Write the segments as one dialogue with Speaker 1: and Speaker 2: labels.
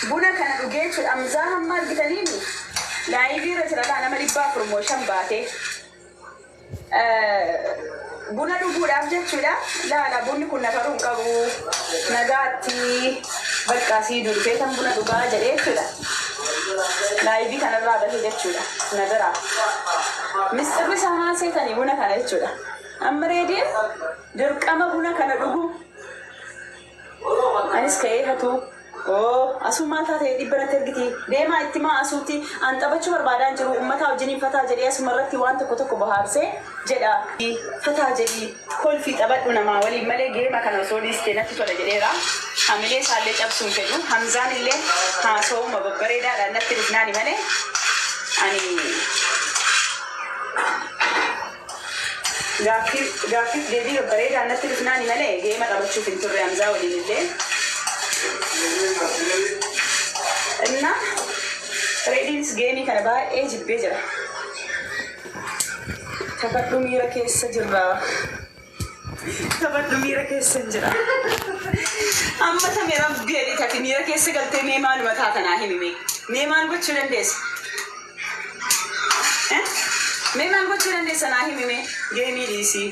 Speaker 1: Buna kana dhugee jechuudha. Hamzaa hamma argitaniimi live irra jira laa nama 400 moo 5 baatee. Buna dhuguudhaaf jechuudha. Laala bunni kun na faruu hin qabu. Nagaatti baqqaa sii dhufee kan buna dhugaa jedhee jechuudha. Live kanarraa bahe jechuudha. Na biraa. Misxirri isaa maal seetanii buna kana jechuudha. Amma reediin dirqama buna kana dhuguu. Anis ka'ee hatuu. Oo asuu maal taate dhibba natti ergiti deemaa itti himaa asuutti an taphachuu barbaadaan jiru ummataa wajjiniin fataa jedhee asuma irratti waan tokko tokko bohaarsee jedha fataa jedhii kolfii taphadhu namaa waliin malee geema kana osoo dhiistee natti tola jedheera hamilee isaallee cabsuu hin fedhu Hamzaan illee haasawuma babbareedaadhaan natti dhufnaani malee ani Gaaffiif deebii babbareedaan natti dhufnaani malee geema taphachuuf hin turre Hamzaa waliin illee. Inna Reediinis geemii kana baay'ee jibbee jira. Taphadhu miira keessa jirra. Taphadhu miira keessa hin jira. Amma tame rabbi jedhi tati miira keessa galtee mee maaluma taata naa himi mee. Mee maal gochuu dandeessa? Eh? Mee maal gochuu dandeessa naa himi mee. Geemii dhiisii.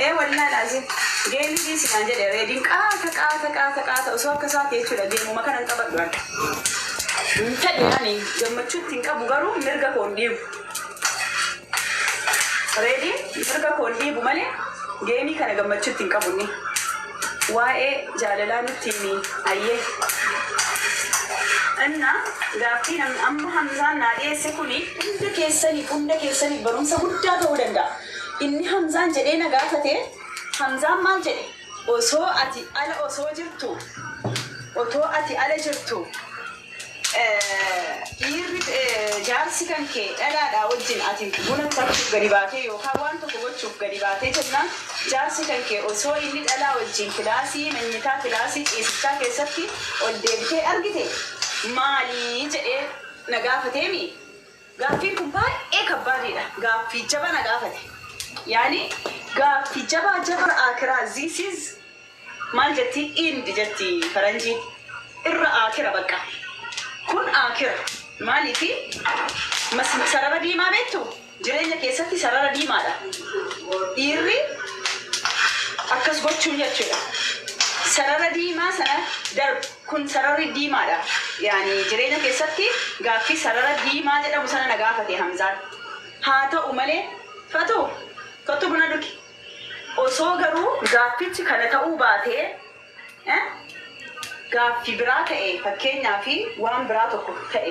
Speaker 1: Ee wallaahi laazim. Geemii dhiisi naan jedhe reediin qaata qaata qaata qaata osoo akka isaati jechuudha geemuma kana hin taphadhu ani. Hin fedhu ani gammachuu itti hin qabu garuu mirga koo hin dhiibu. Reediin mirga koo hin dhiibu malee geemii kana gammachuu itti hin qabu inni. Waa'ee jaalalaa nutti himi hayyee. Inna gaaffii namni amma Hamzaan naa dhiyeesse kuni hunda keessaniif hunda keessaniif barumsa guddaa ta'uu danda'a. Inni Hamzaan jedhee na gaafate Hamzaan maal jedhe osoo ati ala osoo jirtu otoo ati ala jirtu Dhiirri jaarsi kan kee dhalaadhaa wajjin ati buna bitachuuf gadi baatee yookaan waan tokko gochuuf gadi baatee jennaan jaarsi kan kee osoo inni dhalaa wajjin kilaasii manyitaa kilaasii ciisichaa keessatti ol deebitee argite maalii jedhee na gaafateemi? Gaaffiin kun baay'ee kabbaadiidha. Gaaffii jabaa na gaafate. Yaani gaaffii jabaa jabaa aakiraa this is Maal jetti end jetti faranjiin irra aakira baqqa kun aakira maaliifi sarara diimaa beektu jireenya keessatti sarara diimaadha dhiirri akkas gochuun jechuudha sarara diimaa sana darb kun sararri diimaadha yaani jireenya keessatti gaaffii sarara diimaa jedhamu sana na gaafate Hamzaan haa ta'u malee Fatuu kottu buna dhugi. Osoo garuu gaaffichi kana ta'uu baatee gaaffi biraa ta'e fakkeenyaaf waan biraa tokko ta'e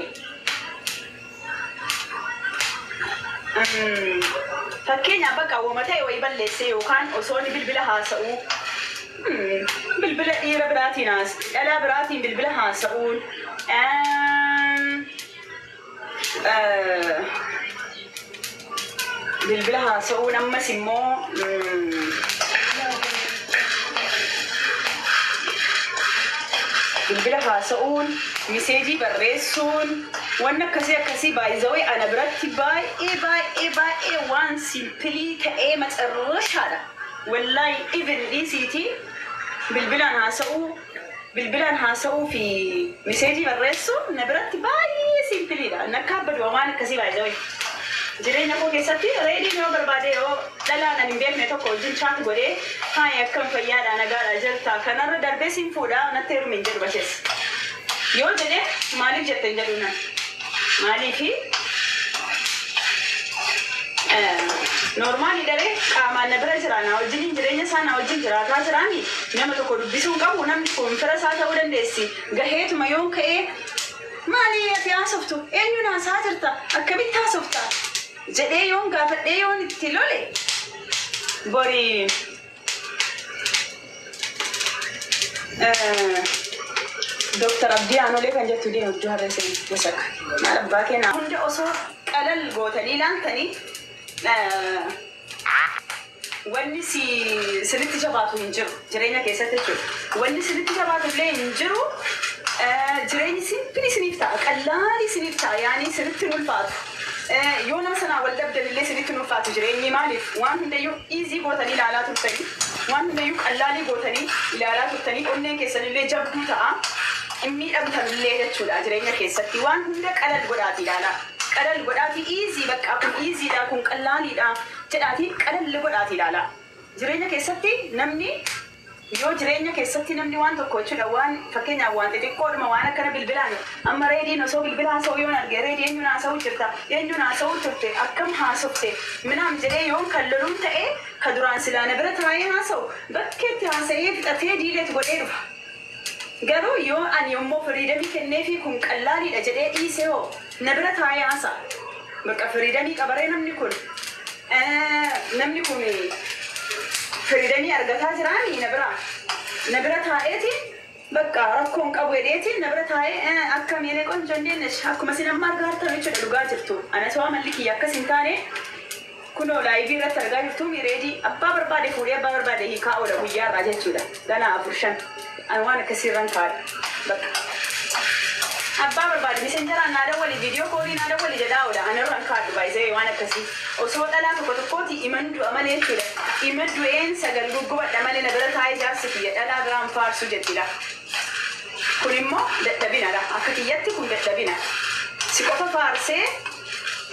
Speaker 1: fakkeenyaaf bakka woma ta'e wayii balleessee yookaan osoo inni bilbila haasa'uu bilbila dhiira biraatiin dhalaa biraatiin bilbila haasa'uun Bilbila haasa'uun ammas immoo bilbila haasa'uun miseejii barreessuun wanni akkasii akkasii baay'izawee ana biratti baay'ee baay'ee baay'ee waan simpilii ta'ee macarrashaadha. Wallaahi even dhiisiitii bilbilaan haasa'uu Bilbilaan haasa'uu fi miseejii barreessuun na biratti baay'ee simpiliidha. Hin akkaabbadu waan akkasii by the way. Jireenya koo keessatti reediin yoo barbaade yoo dhalaan ani hin beekne tokko wajjin chat godhee hi akkam fayyaadha nagaadha jirta kanarra darbee sin fuudha natti heerumi hin jedhu bashes. Yoo jedhe maaliif jette hin jedhu nan. Maaliifi Normaalidha ree qaamaan na bira jira na wajjiniin jireenya isaa na wajjin jiraataa jiraami nama tokko dubbisuu hin qabu namni kun fira isaa ta'uu dandeessi gaheetuma yoon ka'ee maali ati haasoftu eenyuun haasaa jirta akkamitti haasofta jedhee yoon gaafadhee yoon itti lole bori Doktar Abdii Aanolee kan jettu deemu iddoo harree seen wasaka. Maal abbaa keenaa hunda osoo qalal gootanii ilaaltanii wanni si sinitti jabaatu hin jiru jireenya keessatti jechuudha. Wanni sinitti jabaatu illee hin jiru. Jireenyi simpilii isiniif ta'a qallaalii isiniif ta'a yaanii sinitti hin ulfaatu. Yoo nama sanaan wal dhabdan illee isinitti hin ulfaatu jireenyi maaliif waan hundayyuu easy gootanii ilaalaa turtanii waan hundayyuu qallaalii gootanii ilaalaa turtanii onneen keessan illee jabduu ta'a. Hin miidhamtanullee jechuudha jireenya keessatti. Waan hunda qalal godhaatii ilaalaa. Qalal godhaatii easy bakka kun easy dha, kun qallaaliidha jedhaatii qalal godhaatii ilaalaa. Jireenya keessatti namni yoo jireenya keessatti namni waan tokko jechuudha, waan fakkeenyaaf waan xixiqqoodhuma waan akkana bilbilaan amma Reediin osoo bilbila haasa'u yoon arge, "Reedii, eenyuun haasa'u jirta? Eenyuun haasa'u turte? Akkam haasofte?" minaam jedhee yoon kan loluun ta'e, ka duraan silaa na bira taa'ee haasa'u bakkeetti haasa'ee fixatee diileet godhee dhufa. Garuu yoo ani yommuu freedom kennee fi kun qallaaliidha jedhee dhiisee hoo, na bira taa'ee haasa'a. Bakka freedom qabaree namni kun, namni kun freedom argataa jiraanii na bira. Na bira taa'eetiin bakka rakkoon qabu jedheetiin na bira taa'ee, "Akka miilee ቆንጆ እንዴት ነሽ?" Akkuma isin amma argaa jirtan jechuudha, dhugaa jirtu. Ana soo amalli kiyya akkas hin taane, kunoo live irratti argaa jirtu, mireedii abbaa barbaade fuudhee abbaa barbaade hiikaa oola guyyaa irraa jechuudha. Ganaa afur shan. Ani waan akkasii irran taa'e. Bakka. Abbaa barbaade Messengeraan naa dawwali, video call naa dawwali jedhaa oola. Ani irran kaadhu baay'isee waan akkasii. Osoo dhalaa tokko tokkooti iman du'a malee jechuudha. Ima du'een sagal guggubadha malee na bira taa'ee jaarsi kiyya dhalaa biraan faarsu jettidha. Kun immoo dadhabinadha. Akka kiyyatti kun dadhabina. Si qofa faarsee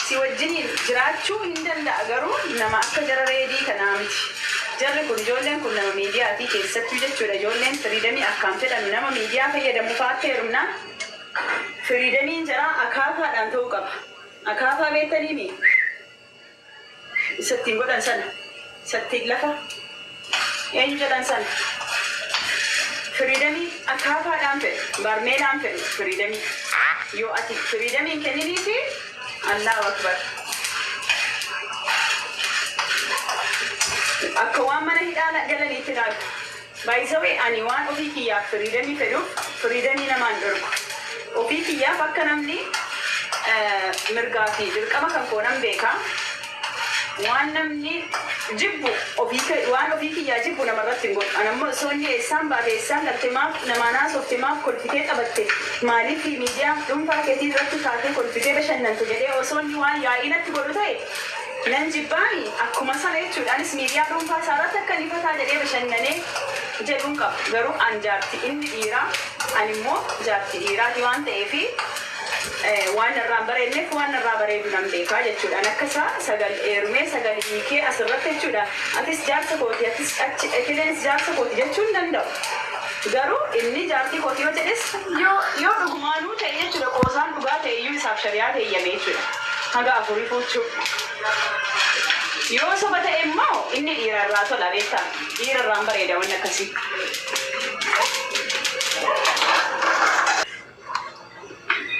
Speaker 1: si wajjiniin jiraachuu hin danda'a, garuu nama akka jara Reedii kanaa miti. Jarri kun, ijoolleen kun nama miidiyaatii keessattuu jechuudha. Ijoolleen freedom akkaan fedhan nama miidiyaa fayyadamu fa'aatti heerumnaan freedomiin jaraa akaafaadhaan ta'uu qaba. Akaafaa beektaniimi? Isattiin godhan sana. Isattiin lafa eenyu jedhan sana. Freedom akaafaadhaan fedhu. Barmeelaan fedhu freedom. Yoo ati freedom hin kenniniifi, Allahu Akbar. Akka waan mana hidhaa galaniitti ilaalu. Baay'isawee ani waan ofii kiyyaaf freedom fedhuuf freedom namaan dhorku. Ofii kiyyaaf akka namni mirgaa fi dirqama kan koo nan beeka. Waan namni jibbu ofii, waan ofii kiyyaa jibbu namarratti hin godhu. Ani ammoo osoo inni eessaan baate, eessaan galte, maaf namaan haasofte, maaf kolfitee taphatte, maaliif miidiyaa dhuunfaa keetii irratti kaatee kolfitee bashannante jedhee osoo inni waan yaa'ii natti godhu ta'e nan jibbaani. Akkuma sana jechuudha. Anis miidiyaa dhuunfaa isaa irratti akka inni fataa jedhee bashannanee jedhuun qaba. Garuu an jaarti inni dhiiraa, ani immoo jaarti dhiiraati waan ta'eefi waan irraan bareedneef waan irraa bareedu nan beekaa jechuudha. An akka isaa sagal eerumee sagal hiikee asirratti jechuudha. "Atis jaarsa kooti, atis achi ekileenis jaarsa kooti" jechuu hin danda'u. Garuu inni jaartii kooti yoo jedhes, yoo dhugumaanuu ta'e jechuudha, qoosaan dhugaa ta'e iyyuu isaaf shari'aa ta'eyyame jechuudha. Haga afurii fuuchuu. Yoo soba ta'e immoo inni dhiira irraa tola, beektaa? Dhiira irraan bareeda wanni akkasii.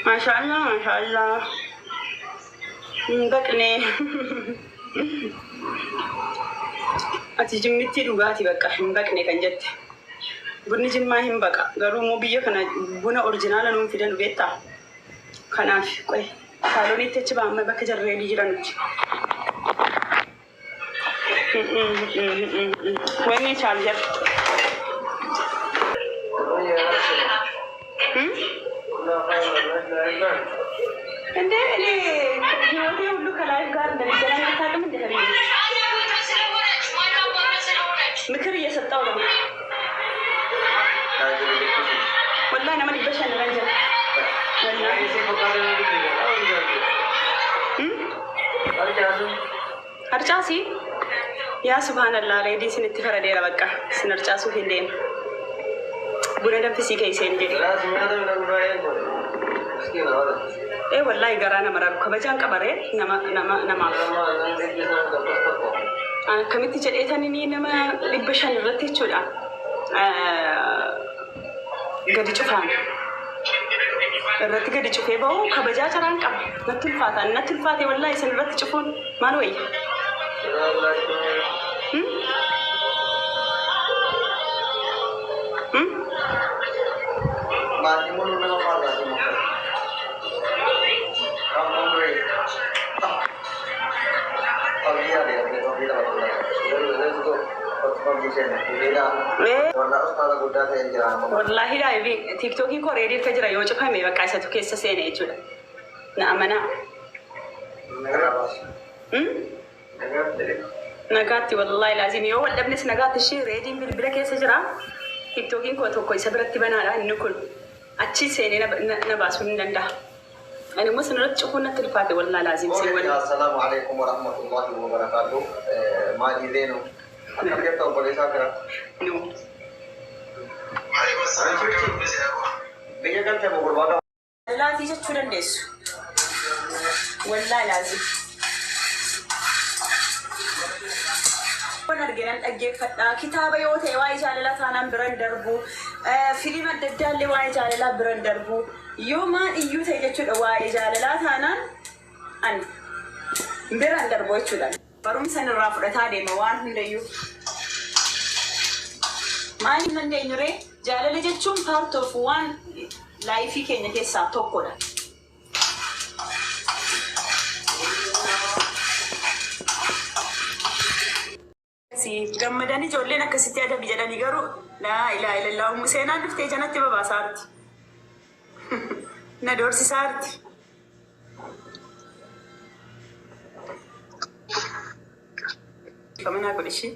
Speaker 1: Maashaallah, maashaallah. Hin baqne. Ati jimmitti dhugaati bakka hin baqne kan jette. Bunni Jimmaa hin baqa. Garuu immoo biyya kana buna original nuun fidan, beektaa? Kanaaf qoy saaloniitti achi ba'amma bakka jarreelii jiranutti. Wanni charger. እንዴ እኔ ህይወቴ ሁሉ ከ live ጋር እንደሚገናኝ አታውቅም። እንደ ሀቢቢ ምክር እየሰጠው ነው። ወላሂ nama 500 irra jira. Wallaahi. Harcaasi yaa subhaanallah, Reediin sinitti faradeera, bakka sin harcaasuuf hin deema. Buna danfisii keeyseen jedhe. Ee wallaahi garaa nama rabu kabajaan qabaree nama nama namaaf. Akkamitti jedheetanii nama 500 irratti jechuudha. Gadi cufaan. Irratti gadi cufee bahu kabajaa caraan qaba. Natti ulfaata. Natti ulfaate wallaahi isin irratti cufuun maal wayya? Hmm? Hmm?
Speaker 2: Maatii muluu nama faarraa. Kamu Abdii yaade abdii
Speaker 1: Ee
Speaker 2: Warra ustaaza guddaa ta'e jira.
Speaker 1: Wallaahi live TikTokiin koo Reedii irra jira, yoo cufame bakka isatu keessa seene jechuudha. Na amanaa. Hmm? Nagaatti, wallaahi laazim yoo wal dhabnes nagaatti. Ishee Reediin bilbila keessa jira. TikTokiin koo tokko isa biratti banaadha inni kun. Achi seenee na baasuu ni danda'a. Ani immoo sanarratti cufuun natti ulfaate, wallaa laazim seen wallaa.
Speaker 2: Assalaamu alaikum warahmatullahi wabarakatuh. Maali zeenu? Akkam jirta, obboleessaa kira?
Speaker 1: No.
Speaker 2: Biyya galtee moo gurbaa qaba?
Speaker 1: Laatii jechuu dandeessu. Wallaa laazim. Waan arginan dhaggeeffadha. Kitaaba yoo ta'e waa'ee jaalalaa taanaan biran darbu. Fiilima adda addaa illee waa'ee jaalalaa biran darbu. Yoo maal iyyuu ta'e jechuudha, waa'ee jaalalaa taanaan ani biran darbu jechuudha. Barumsa irraa fudhataa deema waan hundayyuu. Maal hin dandeenyu ree? Jaalala jechuun part of waan life keenya keessaa tokkodha. Gammadanii ijoolleen akkasitti adabi jedhanii garuu laa ilaaha illallah, ummu seenaan dhuftee janatti babaasaarti. Na doorsisaarti. Kamanaa godhi ishee.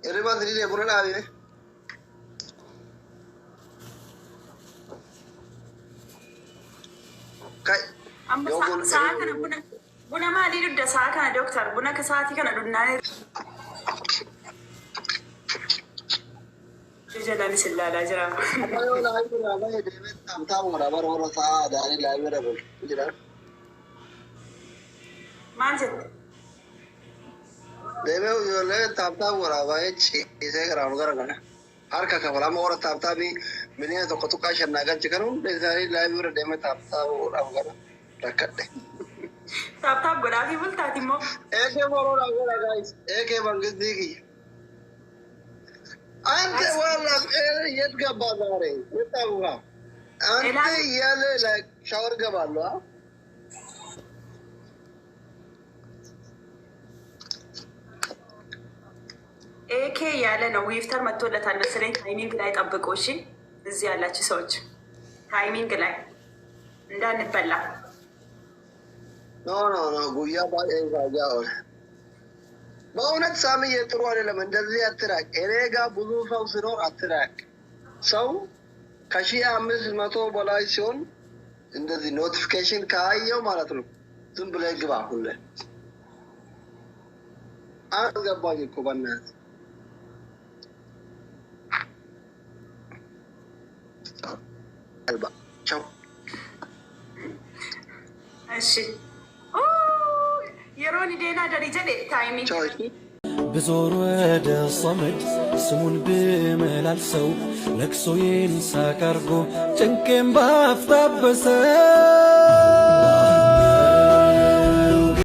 Speaker 2: Hirribaan sidii buna dhaabee. Kai.
Speaker 1: Amma sa'a kana buna maalii dugda sa'a kana, dooktar? Buna akka sa'aatii kana dhugnaan jalaanis ilaalaa jira.
Speaker 2: Amma yoo live irraa bahe deemee taa'uudha bara warra sa'a adaanii live irra bulu jira.
Speaker 1: Maal jette?
Speaker 2: Deemee ijoollee tap tap godhaa bahee ciisee garaan gara kana. Harka kafala amma warra tap tapii miliyoona 1.5 naa galche kan hunda isaanii live irra deemee tap tap godhaaf gara rakkadhe.
Speaker 1: Tap tap godhaa fi bultaati immoo.
Speaker 2: Eekee boroodhaa godha guys. Eekee mangistii kiyya. አንተ ዋላ የት ገባ ዛሬ? የት አቡካ አንተ እያለ ሻወር ገባለሁ። አ?
Speaker 1: ኤኬ ያለ ነው። Gifter መጥቶለታል መሰለኝ። Timing ላይ ጠብቆ እሺ። እዚህ ያላችሁ ሰዎች timing ላይ እንዳንበላ።
Speaker 2: No, no, no, guyyaa baay'ee ኢሳያ ሆነ። በእውነት ሳምዬ ጥሩ አይደለም። እንደዚህ አትራቅ። እኔ ጋር ብዙ ሰው ሲኖር አትራቅ። ሰው ከ1500 በላይ ሲሆን እንደዚህ notification ካየው ማለት ነው ዝም ብለህ ግባ። ሁሌ አገባኝ እኮ በእናትህ። አልባ ቻው።
Speaker 1: እሺ yeroon deena dari jedhe timing
Speaker 2: ቻው። እሺ።
Speaker 3: ብዞር ወደ ሶመድ ስሙን ብመላልሰው ለቅሶዬን ሳቅ አርጎ ጭንቄን ባፍታበሰው።